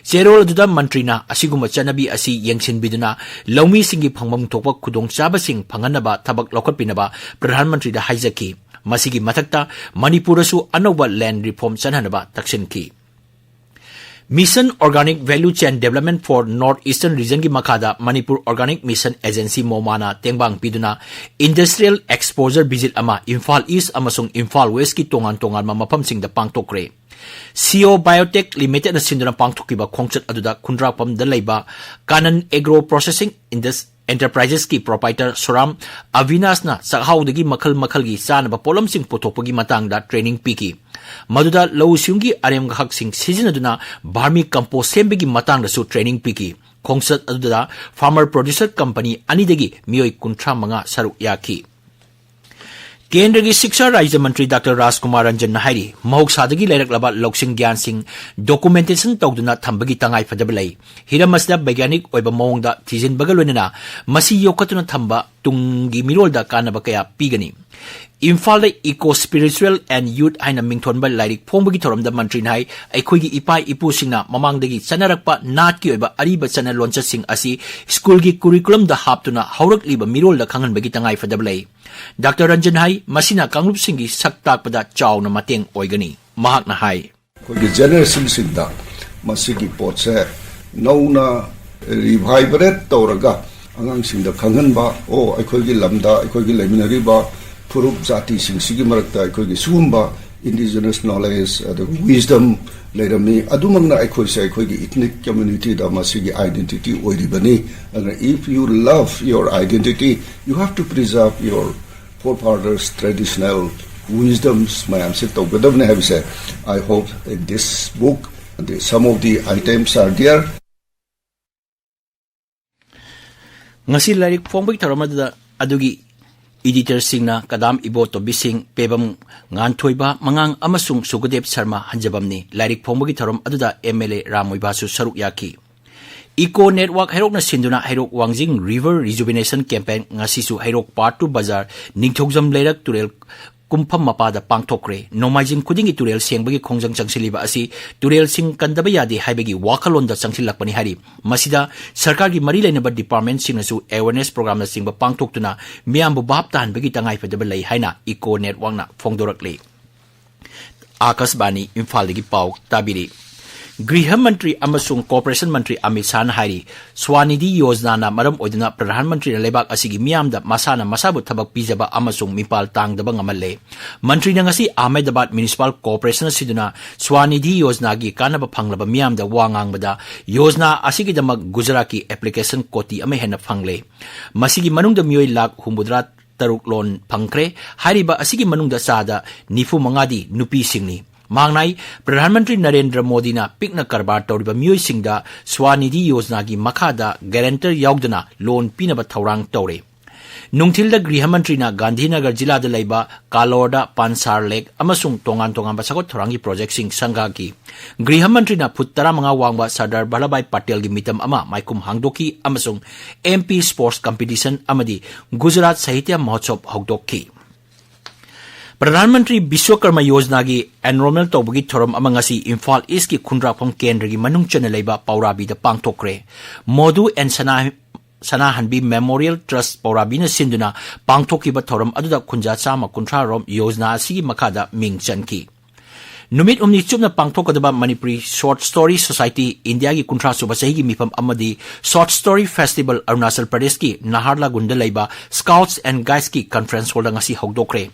ꯆꯦꯔꯣꯜ ꯑꯗꯨꯗ ꯃꯟꯇ꯭ꯔꯤꯅ ꯑꯁꯤꯒꯨꯝꯕ ꯆꯠꯅꯕꯤ ꯑꯁꯤ ꯌꯦꯡꯁꯤꯟꯕꯤꯗꯨꯅ ꯂꯧꯃꯤꯁꯤꯡꯒꯤ ꯐꯪꯐꯝ ꯊꯣꯛꯄ ꯈꯨꯗꯣꯡꯆꯥꯕꯁꯤꯡ ꯐꯪꯍꯟꯅꯕ ꯊꯕꯛ ꯂꯧꯈꯠꯄꯤꯅꯕ ꯄ꯭ꯔꯙꯥꯟ ꯃꯟꯇ꯭ꯔꯤꯗ ꯍꯥꯏꯖꯈꯤ꯫ ꯃꯁꯤꯒꯤ ꯃꯊꯛꯇ ꯃꯅꯤꯄꯨꯔꯗꯁꯨ ꯑꯅꯧꯕ land reform ꯆꯠꯅꯅꯕ ꯇꯛꯁꯤꯟꯈꯤ꯫ Mission Organic Value Chain Development for North Eastern Regionꯒꯤ ꯃꯈꯥꯗ ꯃꯅꯤꯄꯨꯔ Organic Mission Agency ꯃꯣꯃꯥꯅ ꯇꯦꯡꯕꯥꯡ ꯄꯤꯗꯨꯅ industrial exposure visit ꯑꯃ ꯏꯝꯐꯥꯜ ꯏꯁ ꯑꯃꯁꯨꯡ ꯏꯝꯐꯥꯜ ꯋꯦꯁꯀꯤ ꯇꯣꯉꯥꯟ ꯇꯣꯉꯥꯟꯕ ꯃꯐꯝꯁꯤꯡꯗ ꯄꯥꯡꯊꯣꯛꯈ꯭ꯔꯦ꯫ ꯁꯤꯑꯣ ꯕꯥꯏꯑꯣꯇꯦꯛ ꯂꯤꯃꯤꯇꯦꯗꯅ ꯁꯤꯟꯗꯨꯅ ꯄꯥꯡꯊꯣꯛꯈꯤꯕ ꯈꯣꯡꯆꯠ ꯑꯗꯨꯗ ꯈꯨꯟꯗ꯭ꯔꯥꯛꯄꯝꯗ ꯂꯩꯕ Kanan agro processing Indus-, ꯑꯦꯟꯇꯔꯄ꯭ꯔꯥꯏꯖꯦꯁꯀꯤ proprietor ꯁꯣꯔꯥꯝ ꯑꯚꯤꯅꯥꯁꯅ ꯆꯥꯛꯍꯥꯎꯗꯒꯤ ꯃꯈꯜ ꯃꯈꯜꯒꯤ ꯆꯥꯅꯕ ꯄꯣꯠꯂꯝꯁꯤꯡ ꯄꯨꯊꯣꯛꯄꯒꯤ ꯃꯇꯥꯡꯗ ꯇ꯭ꯔꯦꯅꯤꯡ ꯄꯤꯈꯤ꯫ ꯃꯗꯨꯗ ꯂꯧꯎ ꯁꯤꯡꯎꯒꯤ ꯑꯔꯦꯝ ꯈꯛꯁꯤꯡ ꯁꯤꯖꯤꯟꯅꯗꯨꯅ ꯚꯥꯔꯃꯤ ꯀꯝꯄꯣꯁ ꯁꯦꯝꯕꯒꯤ ꯃꯇꯥꯡꯗꯁꯨ ꯇ꯭ꯔꯦꯅꯤꯡ ꯄꯤꯈꯤ꯫ ꯈꯣꯡꯆꯠ ꯑꯗꯨꯗ farmer producer company ꯑꯅꯤꯗꯒꯤ ꯃꯤꯑꯣꯏ ꯀꯨꯟꯊ꯭ꯔꯥ ꯃꯉꯥ ꯁꯔꯨꯛ ꯌꯥꯈꯤ꯫ ꯀꯦꯟꯗ꯭ꯔꯒꯤ ꯁꯤꯛꯁꯥ ꯔꯥꯖ꯭ꯌ ꯃꯟꯇ꯭ꯔꯤ ꯗꯥꯛꯇꯔ ꯔꯥꯖꯀꯨꯃꯥꯔ ꯔꯟꯖꯟꯅ ꯍꯥꯏꯔꯤ, ꯃꯍꯧꯁꯥꯗꯒꯤ ꯂꯩꯔꯛꯂꯕ ꯂꯧꯁꯤꯡ ꯒ꯭ꯌꯥꯟꯁꯤꯡ documentation ꯇꯧꯗꯨꯅ ꯊꯝꯕꯒꯤ ꯇꯉꯥꯏꯐꯗꯕ ꯂꯩ꯫ ꯍꯤꯔꯝ ꯑꯁꯤꯗ ꯕꯩꯒ꯭ꯌꯥꯅꯤꯛ ꯑꯣꯏꯕ ꯃꯑꯣꯡꯗ ꯊꯤꯖꯤꯟꯕꯒ ꯂꯣꯏꯅꯅ ꯃꯁꯤ ꯌꯣꯛꯈꯠꯇꯨꯅ ꯊꯝꯕ ꯇꯨꯡꯒꯤ ꯃꯤꯔꯣꯜꯗ ꯀꯥꯟꯅꯕ ꯀꯌꯥ ꯄꯤꯒꯅꯤ꯫ ꯏꯝꯐꯥꯜꯗ Eco Spiritual and Youth ꯍꯥꯏꯅ ꯃꯤꯡꯊꯣꯟꯕ ꯂꯥꯏꯔꯤꯛ ꯐꯣꯡꯕꯒꯤ ꯊꯧꯔꯝꯗ ꯃꯟꯇ꯭ꯔꯤꯅ ꯍꯥꯏ, ꯑꯩꯈꯣꯏꯒꯤ ꯏꯄꯥ ꯏꯄꯨꯁꯤꯡꯅ ꯃꯃꯥꯡꯗꯒꯤ ꯆꯠꯅꯔꯛꯄ ꯅꯥꯠꯀꯤ ꯑꯣꯏꯕ ꯑꯔꯤꯕ ꯆꯠꯅ ꯂꯣꯟꯆꯠꯁꯤꯡ ꯑꯁꯤ ꯁ꯭ꯀꯨꯜꯒꯤ curriculumꯗ ꯍꯥꯞꯇꯨꯅ ꯍꯧꯔꯛꯂꯤꯕ ꯃꯤꯔꯣꯜꯗ ꯈꯪꯍꯟꯕꯒꯤ ꯇꯉꯥꯏꯐꯗꯕ ꯂꯩ꯫ ꯗꯥꯛꯇꯔ ꯔꯟꯖꯟ ꯍꯥꯏ, ꯃꯁꯤꯅ ꯀꯥꯡꯂꯨꯞꯁꯤꯡꯒꯤ ꯁꯛ ꯇꯥꯛꯄꯗ ꯆꯥꯎꯅ ꯃꯇꯦꯡ ꯑꯣꯏꯒꯅꯤ꯫ ꯃꯍꯥꯛꯅ ꯍꯥꯏ, ꯑꯩꯈꯣꯏꯒꯤ generationꯁꯤꯡꯗ ꯃꯁꯤꯒꯤ ꯄꯣꯠꯁꯦ ꯅꯧꯅ revibrate ꯇꯧꯔꯒ ꯑꯉꯥꯡꯁꯤꯡꯗ ꯈꯪꯍꯟꯕ, ꯑꯣ, ꯑꯩꯈꯣꯏꯒꯤ ꯂꯝꯗ ꯑꯩꯈꯣꯏꯒꯤ ꯂꯩꯃꯤꯟꯅꯔꯤꯕ ꯐꯨꯔꯨꯞ ꯖꯥꯇꯤꯁꯤꯡꯁꯤꯒꯤ ꯃꯔꯛꯇ ꯑꯩꯈꯣꯏꯒꯤ ꯁꯤꯒꯨꯝꯕ indigenous knowledge ꯑꯗꯨꯒ wisdom ꯂꯩꯔꯝꯃꯤ꯫ ꯑꯗꯨꯃꯛꯅ ꯑꯩꯈꯣꯏꯁꯦ ꯑꯩꯈꯣꯏꯒꯤ ethnic communityꯗ ꯃꯁꯤꯒꯤ identity ꯑꯣꯏꯔꯤꯕꯅꯤ꯫ ꯑꯗꯨꯅ if you love your identity, you have to preserve your forefathers traditional wisdoms ꯃꯌꯥꯝꯁꯦ ꯇꯧꯒꯗꯕꯅꯦ ꯍꯥꯏꯕꯁꯦ, I hope in this book, the, some of the items are there. ꯉꯁꯤ ꯂꯥꯏꯔꯤꯛ ꯐꯣꯡꯕꯒꯤ ꯊꯧꯔꯝ ꯑꯗꯨꯗ ꯑꯗꯨꯒꯤ Editorꯁꯤꯡꯅ ꯀꯗꯥꯝ ꯏꯕꯣ ꯇꯣꯕꯤꯁꯤꯡ, ꯄꯦꯕꯝ ꯉꯥꯟꯊꯣꯏꯕ, ꯃꯉꯥꯡ ꯑꯃꯁꯨꯡ ꯁꯨꯀꯗꯦꯕ ꯁꯔꯃ ꯍꯟꯖꯕꯝꯅꯤ꯫ ꯂꯥꯏꯔꯤꯛ ꯐꯣꯡꯕꯒꯤ ꯊꯧꯔꯝ ꯑꯗꯨꯗ ꯑꯦꯝ ꯑꯦꯜ ꯑꯦ ꯔꯥꯝ ꯃꯣꯏꯕꯥꯁꯨ ꯁꯔꯨꯛ ꯌꯥꯈꯤ꯫ ꯏꯀꯣ ꯅꯦꯠꯋꯥꯔꯛ ꯍꯩꯔꯣꯛꯅ ꯁꯤꯟꯗꯨꯅ ꯍꯩꯔꯣꯛ ꯋꯥꯡꯖꯤꯡ River Rejuvenation Campaign ꯉꯁꯤꯁꯨ ꯍꯩꯔꯣꯛ Part two ꯕꯖꯥꯔ ꯅꯤꯡꯊꯧꯖꯝ ꯂꯩꯔꯛ ꯇꯨꯔꯦꯜ ꯀꯨꯝꯐꯝ ꯃꯄꯥꯗ ꯄꯥꯡꯊꯣꯛꯈ꯭ꯔꯦ꯫ ꯅꯣꯡꯃꯥꯏꯖꯤꯡ ꯈꯨꯗꯤꯡꯒꯤ ꯇꯨꯔꯦꯜ ꯁꯦꯡꯕꯒꯤ ꯈꯣꯡꯖꯪ ꯆꯪꯁꯤꯜꯂꯤꯕ ꯑꯁꯤ ꯇꯨꯔꯦꯜꯁꯤꯡ ꯀꯟꯗꯕ ꯌꯥꯗꯦ ꯍꯥꯏꯕꯒꯤ ꯋꯥꯈꯜꯂꯣꯟꯗ ꯆꯪꯁꯤꯜꯂꯛꯄꯅꯤ ꯍꯥꯏꯔꯤ꯫ ꯃꯁꯤꯗ ꯁꯔꯀꯥꯔꯒꯤ ꯃꯔꯤ ꯂꯩꯅꯕ departmentꯁꯤꯡꯅꯁꯨ awareness programꯅꯆꯤꯡꯕ ꯄꯥꯡꯊꯣꯛꯇꯨꯅ ꯃꯤꯌꯥꯝꯕꯨ ꯚꯥꯞ ꯇꯥꯍꯟꯕꯒꯤ ꯇꯉꯥꯏꯐꯗꯕ ꯂꯩ ꯍꯥꯏꯅ ꯏꯀꯣ ꯅꯦꯠꯋꯥꯔꯛꯅ ꯐꯣꯡꯗꯣꯔꯛꯂꯤ꯫ ꯑꯥꯀꯥꯁꯕꯥꯅꯤ ꯏꯝꯐꯥꯜꯗꯒꯤ ꯄꯥꯎ ꯇꯥꯕꯤꯔꯤ꯫ ꯒ꯭ꯔꯤꯍ ꯃꯟꯇ꯭ꯔꯤ ꯑꯃꯁꯨꯡ ꯀꯣꯑꯣꯄꯔꯦꯁꯟ ꯃꯟꯇ꯭ꯔꯤ ꯑꯃꯤꯠ ꯁꯥꯍꯅ ꯍꯥꯏꯔꯤ, ꯁ꯭ꯋꯥꯅꯤꯙꯤ ꯌꯣꯖꯅꯥꯅ ꯃꯔꯝ ꯑꯣꯏꯗꯨꯅ ꯄ꯭ꯔꯙꯥꯟ ꯃꯟꯇ꯭ꯔꯤꯅ ꯂꯩꯕꯥꯛ ꯑꯁꯤꯒꯤ ꯃꯤꯌꯥꯝꯗ ꯃꯁꯥꯅ ꯃꯁꯥꯕꯨ ꯊꯕꯛ ꯄꯤꯖꯕ ꯑꯃꯁꯨꯡ ꯃꯤꯄꯥꯜ ꯇꯥꯡꯗꯕ ꯉꯝꯍꯜꯂꯦ꯫ ꯃꯟꯇ꯭ꯔꯤꯅ ꯉꯁꯤ ꯑꯍꯃꯦꯗꯕꯥꯗ ꯃ꯭ꯌꯨꯅꯤꯁꯤꯄꯥꯜ ꯀꯣꯑꯣꯄꯔꯦꯁꯟ ꯑꯁꯤꯗꯨꯅ ꯁ꯭ꯋꯥꯅꯤꯙꯤ ꯌꯣꯖꯅꯥꯒꯤ ꯀꯥꯟꯅꯕ ꯐꯪꯂꯕ ꯃꯤꯌꯥꯝꯗ ꯋꯥ ꯉꯥꯡꯕꯗ, ꯌꯣꯖꯅꯥ ꯑꯁꯤꯒꯤꯗꯃꯛ ꯒꯨꯖꯔꯥꯠꯀꯤ application ꯀꯣꯇꯤ ꯑꯃ ꯍꯦꯟꯅ ꯐꯪꯂꯦ꯫ ꯃꯁꯤꯒꯤ ꯃꯅꯨꯡꯗ ꯃꯤꯑꯣꯏ ꯂꯥꯈ ꯍꯨꯝꯐꯨꯇꯔꯥ ꯇꯔꯨꯛ ꯂꯣꯟ ꯐꯪꯈ꯭ꯔꯦ꯫ ꯍꯥꯏꯔꯤꯕ ꯑꯁꯤꯒꯤ ꯃꯅꯨꯡꯗ ꯆꯥꯗ ꯅꯤꯐꯨ ꯃꯉꯥꯗꯤ ꯅꯨꯄꯤꯁꯤꯡꯅꯤ꯫ ꯃꯍꯥꯛꯅ ꯍꯥꯏ, ꯄ꯭ꯔꯙꯥꯟ ꯃꯟꯇ꯭ꯔꯤ ꯅꯔꯦꯟꯗ꯭ꯔ ꯃꯣꯗꯤꯅ ꯄꯤꯛꯅ ꯀꯔꯕꯥꯔ ꯇꯧꯔꯤꯕ ꯃꯤꯑꯣꯏꯁꯤꯡꯗ ꯁ꯭ꯋꯥꯅꯤꯙꯤ ꯌꯣꯖꯅꯥꯒꯤ ꯃꯈꯥꯗ guarantor ꯌꯥꯎꯗꯅ ꯂꯣꯟ ꯄꯤꯅꯕ ꯊꯧꯔꯥꯡ ꯇꯧꯔꯦ꯫ ꯅꯨꯡꯊꯤꯜꯗ ꯒ꯭ꯔꯤꯍ ꯃꯟꯇ꯭ꯔꯤꯅ ꯒꯥꯟꯙꯤꯅꯒꯔ ꯖꯤꯂꯥꯗ ꯂꯩꯕ ꯀꯥꯂꯣꯔꯗ ꯄꯥꯟꯁꯥꯔ ꯂꯦꯛ ꯑꯃꯁꯨꯡ ꯇꯣꯉꯥꯟ ꯇꯣꯉꯥꯟꯕ ꯁꯥꯒꯠ ꯊꯧꯔꯥꯡꯒꯤ ꯄ꯭ꯔꯣꯖꯦꯛꯁꯤꯡ ꯁꯪꯒꯥꯈꯤ꯫ ꯒ꯭ꯔꯤꯍ ꯃꯟꯇ꯭ꯔꯤꯅ ꯐꯨꯠ ꯇꯔꯥꯃꯉꯥ ꯋꯥꯡꯕ ꯁꯔꯗꯥꯔ ꯚꯜꯂꯚꯚꯥꯏ ꯄꯇꯦꯜꯒꯤ ꯃꯤꯇꯝ ꯑꯃ ꯃꯥꯏꯈꯨꯝ ꯍꯥꯡꯗꯣꯛꯈꯤ ꯑꯃꯁꯨꯡ M P sports competition ꯑꯃꯗꯤ ꯒꯨꯖꯔꯥꯠ ꯁꯥꯍꯤꯇ꯭ꯌ ꯃꯍꯣꯠꯁꯕ ꯍꯧꯗꯣꯛꯈꯤ꯫ ꯄ꯭ꯔꯙꯥꯟ ꯃꯟꯇ꯭ꯔꯤ ꯕꯤꯁ꯭ꯋꯀꯔꯃ ꯌꯣꯖꯅꯥꯒꯤ enrolment ꯇꯧꯕꯒꯤ ꯊꯧꯔꯝ ꯑꯃ ꯉꯁꯤ ꯏꯝꯐꯥꯜ ꯏꯁꯀꯤ ꯈꯨꯟꯗ꯭ꯔꯥꯛꯐꯝ ꯀꯦꯟꯗ꯭ꯔꯒꯤ ꯃꯅꯨꯡ ꯆꯟꯅ ꯂꯩꯕ ꯄꯧꯔꯥꯕꯤꯗ ꯄꯥꯡꯊꯣꯛꯈ꯭ꯔꯦ꯫ ꯃꯣꯗꯨ ꯑꯦꯟ ꯁꯅꯥ-, ꯁꯅꯥꯍꯟꯕꯤ Memorial Trust ꯄꯧꯔꯥꯕꯤꯅ ꯁꯤꯟꯗꯨꯅ ꯄꯥꯡꯊꯣꯛꯈꯤꯕ ꯊꯧꯔꯝ ꯑꯗꯨꯗ ꯈꯨꯟꯖꯥ ꯆꯥꯝꯃ ꯀꯨꯟꯊ꯭ꯔꯥ ꯔꯣꯝ ꯌꯣꯖꯅꯥ ꯑꯁꯤꯒꯤ ꯃꯈꯥꯗ ꯃꯤꯡ ꯆꯟꯈꯤ꯫ ꯅꯨꯃꯤꯠ ꯍꯨꯝꯅꯤ ꯆꯨꯞꯅ ꯄꯥꯡꯊꯣꯛꯀꯗꯕ ꯃꯅꯤꯄꯨꯔꯤ Short Story Society ꯏꯟꯗꯤꯌꯥꯒꯤ ꯀꯨꯟꯊ꯭ꯔꯥ ꯁꯨꯕ ꯆꯍꯤꯒꯤ ꯃꯤꯐꯝ ꯑꯃꯗꯤ Short Story Festival ꯑꯔꯨꯅꯥꯆꯜ ꯄ꯭ꯔꯗꯦꯁꯀꯤ ꯅꯍꯥꯔꯂꯥꯒꯨꯟꯗ ꯂꯩꯕ Scouts and Guidesꯀꯤ conference hallꯗ ꯉꯁꯤ ꯍꯧꯗꯣꯛꯈ꯭ꯔꯦ꯫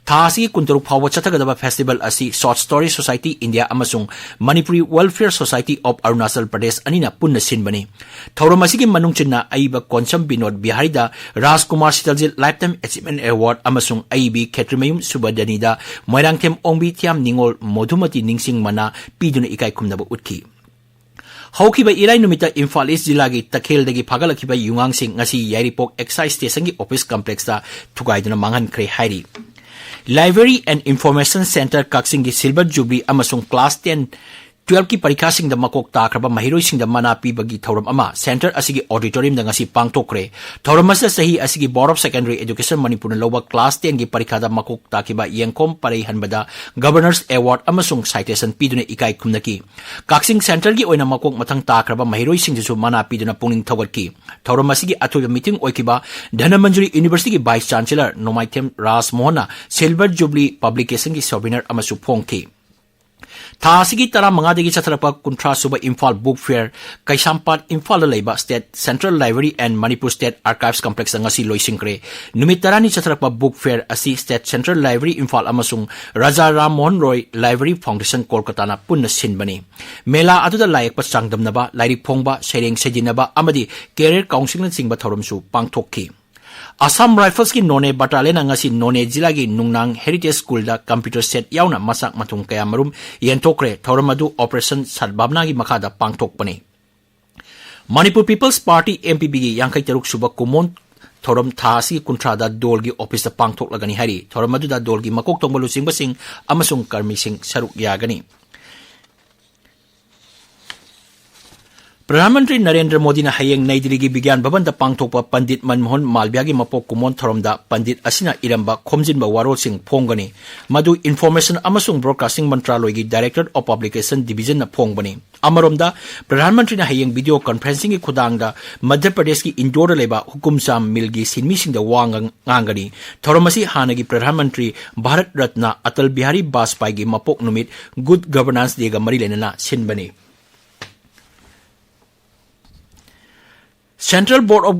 ꯊꯥ ꯑꯁꯤꯒꯤ ꯀꯨꯟꯇꯔꯨꯛ ꯐꯥꯎꯕ ꯆꯠꯊꯒꯗꯕ festival ꯑꯁꯤ Short Story Society India ꯑꯃꯁꯨꯡ Manipuri Welfare Society of Arunachal Pradesh ꯑꯅꯤꯅ ꯄꯨꯟꯅ ꯁꯤꯟꯕꯅꯤ꯫ ꯊꯧꯔꯝ ꯑꯁꯤꯒꯤ ꯃꯅꯨꯡ ꯆꯟꯅ ꯑꯏꯕ ꯀꯣꯟꯁꯝ ꯕꯤꯅꯣꯗ ꯕꯤꯍꯥꯔꯤꯗ ꯔꯥꯖꯀꯨꯃꯥꯔ ꯁꯤꯇꯜꯖꯤꯠ Lifetime Achievement Award ꯑꯃꯁꯨꯡ ꯑꯏꯕꯤ ꯈꯦꯇ꯭ꯔꯤꯃꯌꯨꯝ ꯁꯨꯕꯗꯅꯤꯗ ꯃꯣꯏꯔꯥꯡꯊꯦꯝ ꯑꯣꯡꯕꯤ ꯊꯤꯌꯥꯝ ꯅꯤꯉꯣꯜ ꯃꯣꯙꯨꯃꯇꯤ ꯅꯤꯡꯁꯤꯡ ꯃꯅꯥ ꯄꯤꯗꯨꯅ ꯏꯀꯥꯏ ꯈꯨꯝꯅꯕ ꯎꯠꯈꯤ꯫ ꯍꯧꯈꯤꯕ ꯏꯔꯥꯏ ꯅꯨꯃꯤꯠꯇ ꯏꯝꯐꯥꯜ ꯏꯁ ꯖꯤꯂꯥꯒꯤ ꯇꯈꯦꯜꯗꯒꯤ ꯐꯥꯒꯠꯂꯛꯈꯤꯕ ꯌꯨꯉꯥꯡꯁꯤꯡ ꯉꯁꯤ ꯌꯥꯏꯔꯤꯄꯣꯛ excise stationꯒꯤ office complexꯇ ꯊꯨꯒꯥꯏꯗꯨꯅ ꯃꯥꯡꯍꯟꯈ꯭ꯔꯦ ꯍꯥꯏꯔꯤ꯫ Library and Information Centre ꯀꯛꯆꯤꯡꯒꯤ Silver Jubilee ꯑꯃꯁꯨꯡ class ten, twelveꯀꯤ ꯄꯔꯤꯈꯥꯁꯤꯡꯗ ꯃꯀꯣꯛ ꯇꯥꯈ꯭ꯔꯕ ꯃꯍꯩꯔꯣꯏꯁꯤꯡꯗ ꯃꯅꯥ ꯄꯤꯕꯒꯤ ꯊꯧꯔꯝ ꯑꯃ centre ꯑꯁꯤꯒꯤ auditoriumꯗ ꯉꯁꯤ ꯄꯥꯡꯊꯣꯛꯈ꯭ꯔꯦ꯫ ꯊꯧꯔꯝ ꯑꯁꯤꯗ ꯆꯍꯤ ꯑꯁꯤꯒꯤ Board of Secondary Education ꯃꯅꯤꯄꯨꯔꯅ ꯂꯧꯕ class tenꯒꯤ ꯄꯔꯤꯈꯥꯗ ꯃꯀꯣꯛ ꯇꯥꯈꯤꯕ ꯌꯦꯡꯈꯣꯝ ꯄꯔꯩꯍꯟꯕꯗ Governor's Award ꯑꯃꯁꯨꯡ citation ꯄꯤꯗꯨꯅ ꯏꯀꯥꯏ ꯈꯨꯝꯅꯈꯤ꯫ ꯀꯛꯆꯤꯡ centreꯒꯤ ꯑꯣꯏꯅ ꯃꯀꯣꯛ ꯃꯊꯪ ꯇꯥꯈ꯭ꯔꯕ ꯃꯍꯩꯔꯣꯏꯁꯤꯡꯗꯨꯁꯨ ꯃꯅꯥ ꯄꯤꯗꯨꯅ ꯄꯨꯛꯅꯤꯡ ꯊꯧꯒꯠꯈꯤ꯫ ꯊꯧꯔꯝ ꯑꯁꯤꯒꯤ ꯑꯊꯣꯏꯕ meeting ꯑꯣꯏꯈꯤꯕ ꯙꯅꯃꯟꯖꯨꯔꯤ Universityꯒꯤ Vice Chancellor ꯅꯣꯡꯃꯥꯏꯊꯦꯝ ꯔꯥꯖ ꯃꯣꯍꯟꯅ Silver Jubilee Publicationꯒꯤ souvenir ꯑꯃꯁꯨ ꯐꯣꯡꯈꯤ꯫ ꯊꯥ ꯑꯁꯤꯒꯤ ꯇꯔꯥꯃꯉꯥꯗꯒꯤ ꯆꯠꯊꯔꯛꯄ ꯀꯨꯟꯊ꯭ꯔꯥ ꯁꯨꯕ ꯏꯝꯐꯥꯜ Book Fair ꯀꯩꯁꯥꯝꯄꯥꯠ ꯏꯝꯐꯥꯜꯗ ꯂꯩꯕ State Central Library and Manipur State Archives Complexꯇ ꯉꯁꯤ ꯂꯣꯏꯁꯤꯟꯈ꯭ꯔꯦ꯫ ꯅꯨꯃꯤꯠ ꯇꯔꯥꯅꯤ ꯆꯠꯊꯔꯛꯄ Book Fair ꯑꯁꯤ State Central Library ꯏꯝꯐꯥꯜ ꯑꯃꯁꯨꯡ ꯔꯥꯖꯥ ꯔꯥꯝ ꯃꯣꯍꯟ ꯔꯣꯏ Library Foundationꯀꯣꯜꯀꯇꯥꯅ ꯄꯨꯟꯅ ꯁꯤꯟꯕꯅꯤ꯫ ꯃꯦꯂꯥ ꯑꯗꯨꯗ ꯂꯥꯏꯌꯦꯛꯄ ꯆꯥꯡꯗꯝꯅꯕ, ꯂꯥꯏꯔꯤꯛ ꯐꯣꯡꯕ, ꯁꯩꯔꯦꯡ ꯁꯩꯖꯤꯟꯅꯕ ꯑꯃꯗꯤ career counselningꯅꯆꯤꯡꯕ ꯊꯧꯔꯝꯁꯨ ꯄꯥꯡꯊꯣꯛꯈꯤ꯫ Assam Riflesꯀꯤ ꯅꯣꯅꯦ battalionꯅ ꯉꯁꯤ ꯅꯣꯅꯦ ꯖꯤꯂꯥꯒꯤ ꯅꯨꯡꯅꯥꯡ Heritage Schoolꯗ computer set ꯌꯥꯎꯅ ꯃꯆꯥꯛ ꯃꯊꯨꯝ ꯀꯌꯥ ꯃꯔꯨꯝ ꯌꯦꯟꯊꯣꯛꯈ꯭ꯔꯦ꯫ ꯊꯧꯔꯝ ꯑꯗꯨ Operation Sadbhavanaꯒꯤ ꯃꯈꯥꯗ ꯄꯥꯡꯊꯣꯛꯄꯅꯤ꯫ Manipur People's Party, MPPꯒꯤ ꯌꯥꯡꯈꯩ ꯇꯔꯨꯛ ꯁꯨꯕ ꯀꯨꯃꯣꯟ ꯊꯧꯔꯝ ꯊꯥ ꯑꯁꯤꯒꯤ ꯀꯨꯟꯊ꯭ꯔꯥꯗ ꯗꯣꯜꯒꯤ officeꯇ ꯄꯥꯡꯊꯣꯛꯂꯒꯅꯤ ꯍꯥꯏꯔꯤ꯫ ꯊꯧꯔꯝ ꯑꯗꯨꯗ ꯗꯣꯜꯒꯤ ꯃꯀꯣꯛ ꯊꯣꯡꯕ ꯂꯨꯆꯤꯡꯕꯁꯤꯡ ꯑꯃꯁꯨꯡ ꯀꯔꯃꯤꯁꯤꯡ ꯁꯔꯨꯛ ꯌꯥꯒꯅꯤ꯫ ꯄ꯭ꯔꯙꯥꯟ ꯃꯟꯇ꯭ꯔꯤ ꯅꯔꯦꯟꯗ꯭ꯔ ꯃꯣꯗꯤꯅ ꯍꯌꯦꯡ ꯅꯩ ꯗꯤꯜꯂꯤꯒꯤ ꯕꯤꯒ꯭ꯌꯥꯟ ꯚꯕꯟꯗ ꯄꯥꯡꯊꯣꯛꯄ ꯄꯟꯗꯤꯠ ꯃꯟꯃꯣꯍꯟ ꯃꯥꯜꯕꯤꯌꯥꯒꯤ ꯃꯄꯣꯛ ꯀꯨꯃꯣꯟ ꯊꯧꯔꯝꯗ ꯄꯟꯗꯤꯠ ꯑꯁꯤꯅ ꯏꯔꯝꯕ ꯈꯣꯝꯖꯤꯟꯕ ꯋꯥꯔꯣꯜꯁꯤꯡ ꯐꯣꯡꯒꯅꯤ꯫ ꯃꯗꯨ Information ꯑꯃꯁꯨꯡ Broadcasting ꯃꯟꯇ꯭ꯔꯥꯂꯣꯏꯒꯤ Directorate of Publication Divisionꯅ ꯐꯣꯡꯕꯅꯤ꯫ ꯑꯃꯔꯣꯝꯗ, ꯄ꯭ꯔꯙꯥꯟ ꯃꯟꯇ꯭ꯔꯤꯅ ꯍꯌꯦꯡ video conferencingꯒꯤ ꯈꯨꯊꯥꯡꯗ ꯃꯙ꯭ꯌ ꯄ꯭ꯔꯗꯦꯁꯀꯤ ꯏꯟꯗꯣꯔꯗ ꯂꯩꯕ ꯍꯨꯀꯨꯝꯆꯥꯝ ꯃꯤꯜꯒꯤ ꯁꯤꯟꯃꯤꯁꯤꯡꯗ ꯋꯥ ꯉꯥꯡ-, ꯉꯥꯡꯒꯅꯤ꯫ ꯊꯧꯔꯝ ꯑꯁꯤ ꯍꯥꯟꯅꯒꯤ ꯄ꯭ꯔꯙꯥꯟ ꯃꯟꯇ꯭ꯔꯤ ꯚꯥꯔꯠ ꯔꯠꯅ ꯑꯇꯜ ꯕꯤꯍꯥꯔꯤ ꯕꯥꯖꯄꯥꯏꯒꯤ ꯃꯄꯣꯛ ꯅꯨꯃꯤꯠ Good Governance Dayꯒ ꯃꯔꯤ ꯂꯩꯅꯅ ꯁꯤꯟꯕꯅꯤ꯫ Central Board of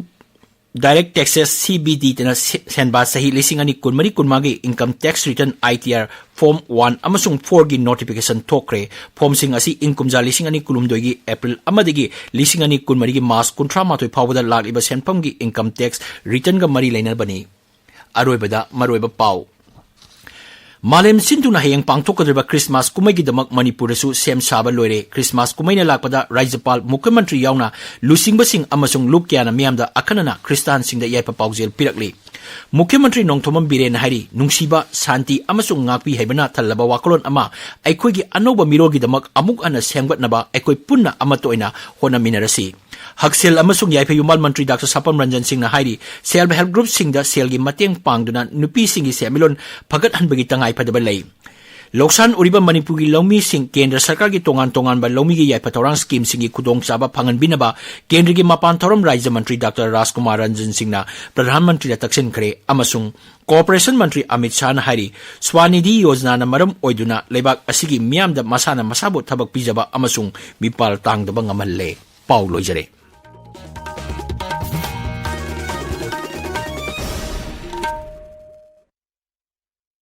Direct Taxes, CBDTꯅ ꯁꯦ-, ꯁꯦꯟꯕꯥ ꯆꯍꯤ ꯂꯤꯁꯤꯡ ꯑꯅꯤ ꯀꯨꯟꯃꯔꯤ ꯀꯨꯟꯃꯉꯥꯒꯤ income tax return, ITR, form one ꯑꯃꯁꯨꯡ fourꯒꯤ notification ꯊꯣꯛꯈ꯭ꯔꯦ꯫ Formꯁꯤꯡ ꯑꯁꯤ ꯏꯪ ꯀꯨꯝꯖꯥ ꯂꯤꯁꯤꯡ ꯑꯅꯤ ꯀꯨꯟꯍꯨꯝꯗꯣꯏꯒꯤ April ꯑꯃꯗꯒꯤ ꯂꯤꯁꯤꯡ ꯑꯅꯤ ꯀꯨꯟꯃꯔꯤꯒꯤ March ꯀꯨꯟꯊ꯭ꯔꯥ ꯃꯥꯊꯣꯏ ꯐꯥꯎꯕꯗ ꯂꯥꯛꯂꯤꯕ ꯁꯦꯟꯐꯝꯒꯤ income tax returnꯒ ꯃꯔꯤ ꯂꯩꯅꯕꯅꯤ꯫ ꯑꯔꯣꯏꯕꯗ ꯃꯔꯨꯑꯣꯏꯕ ꯄꯥꯎ꯫ ꯃꯥꯂꯦꯝ ꯁꯤꯟ ꯊꯨꯡꯅ ꯍꯌꯦꯡ ꯄꯥꯡꯊꯣꯛꯀꯗꯧꯔꯤꯕ ꯈ꯭ꯔꯤꯁꯃꯥꯁ ꯀꯨꯝꯍꯩꯒꯤꯗꯃꯛ ꯃꯅꯤꯄꯨꯔꯗꯁꯨ ꯁꯦꯝ ꯁꯥꯕ ꯂꯣꯏꯔꯦ꯫ ꯈ꯭ꯔꯤꯁꯃꯥꯁ ꯀꯨꯝꯍꯩꯅ ꯂꯥꯛꯄꯗ ꯔꯥꯖ꯭ꯌꯄꯥꯜ, ꯃꯨꯈ꯭ꯌꯃꯟꯇ꯭ꯔꯤ ꯌꯥꯎꯅ ꯂꯨꯆꯤꯡꯕꯁꯤꯡ ꯑꯃꯁꯨꯡ ꯂꯨꯞ ꯀꯌꯥꯅ ꯃꯤꯌꯥꯝꯗ ꯑꯈꯟꯅꯅ ꯈ꯭ꯔꯤꯁꯇꯥꯟꯁꯤꯡꯗ ꯌꯥꯏꯐ ꯄꯥꯎꯖꯦꯜ ꯄꯤꯔꯛꯂꯤ꯫ ꯃꯨꯈ꯭ꯌꯃꯟꯇ꯭ꯔꯤ ꯅꯣꯡꯊꯣꯝꯕꯝ ꯕꯤꯔꯦꯟꯅ ꯍꯥꯏꯔꯤ, ꯅꯨꯡꯁꯤꯕ, ꯁꯥꯟꯇꯤ ꯑꯃꯁꯨꯡ ꯉꯥꯛꯄꯤ ꯍꯩꯕꯅ ꯊꯜꯂꯕ ꯋꯥꯈꯜꯂꯣꯟ ꯑꯃ ꯑꯩꯈꯣꯏꯒꯤ ꯑꯅꯧꯕ ꯃꯤꯔꯣꯜꯒꯤꯗꯃꯛ ꯑꯃꯨꯛ ꯍꯟꯅ ꯁꯦꯝꯒꯠꯅꯕ ꯑꯩꯈꯣꯏ ꯄꯨꯟꯅ ꯑꯃꯠꯇ ꯑꯣꯏꯅ ꯍꯣꯠꯅꯃꯤꯟꯅꯔꯁꯤ꯫ ꯍꯛꯁꯦꯜ ꯑꯃꯁꯨꯡ ꯌꯥꯏꯐ ꯌꯨꯝꯕꯥꯜ ꯃꯟꯇ꯭ꯔꯤ ꯗꯥꯛꯇꯔ ꯁꯥꯄꯝ ꯔꯟꯖꯟ ꯁꯤꯡꯅ ꯍꯥꯏꯔꯤ, ꯁꯦꯜꯐ ꯍꯦꯜꯞ ꯒ꯭ꯔꯨꯞꯁꯤꯡꯗ ꯁꯦꯜꯒꯤ ꯃꯇꯦꯡ ꯄꯥꯡꯗꯨꯅ ꯅꯨꯄꯤꯁꯤꯡꯒꯤ ꯁꯦꯟꯃꯤꯠꯂꯣꯟ ꯐꯒꯠꯍꯟꯕꯒꯤ ꯇꯉꯥꯏ ꯐꯗꯕ ꯂꯩ꯫ ꯂꯧꯁꯥꯟ ꯎꯔꯤꯕ ꯃꯅꯤꯄꯨꯔꯒꯤ ꯂꯧꯃꯤꯁꯤꯡ ꯀꯦꯟꯗ꯭ꯔ ꯁꯔꯀꯥꯔꯒꯤ ꯇꯣꯉꯥꯟ ꯇꯣꯉꯥꯟꯕ ꯂꯧꯃꯤꯒꯤ ꯌꯥꯏꯐ ꯊꯧꯔꯥꯡ ꯁ꯭ꯀꯤꯝꯁꯤꯡꯒꯤ ꯈꯨꯗꯣꯡꯆꯥꯕ ꯐꯪꯍꯟꯕꯤꯅꯕ ꯀꯦꯟꯗ꯭ꯔꯒꯤ ꯃꯄꯥꯟ ꯊꯧꯔꯝ ꯔꯥꯖ꯭ꯌ ꯃꯟꯇ꯭ꯔꯤ ꯗꯥꯛꯇꯔ ꯔꯥꯖꯀꯨꯃꯥꯔ ꯔꯟꯖꯟ ꯁꯤꯡꯅ ꯄ꯭ꯔꯙꯥꯟ ꯃꯟꯇ꯭ꯔꯤꯗ ꯇꯛꯁꯤꯟꯈ꯭ꯔꯦ ꯑꯃꯁꯨꯡ ꯀꯣꯑꯣꯄꯔꯦꯁꯟ ꯃꯟꯇ꯭ꯔꯤ ꯑꯃꯤꯠ ꯁꯥꯍꯅ ꯍꯥꯏꯔꯤ, ꯁ꯭ꯋꯥꯅꯤꯙꯤ ꯌꯣꯖꯅꯥꯅ ꯃꯔꯝ ꯑꯣꯏꯗꯨꯅ ꯂꯩꯕꯥꯛ ꯑꯁꯤꯒꯤ ꯃꯤꯌꯥꯝꯗ ꯃꯁꯥꯅ ꯃꯁꯥꯕꯨ ꯊꯕꯛ ꯄꯤꯖꯕ ꯑꯃꯁꯨꯡ ꯃꯤꯄꯥꯜ ꯇꯥꯡꯗꯕ ꯉꯝꯍꯜꯂꯦ꯫ ꯄꯥꯎ ꯂꯣꯏꯖꯔꯦ꯫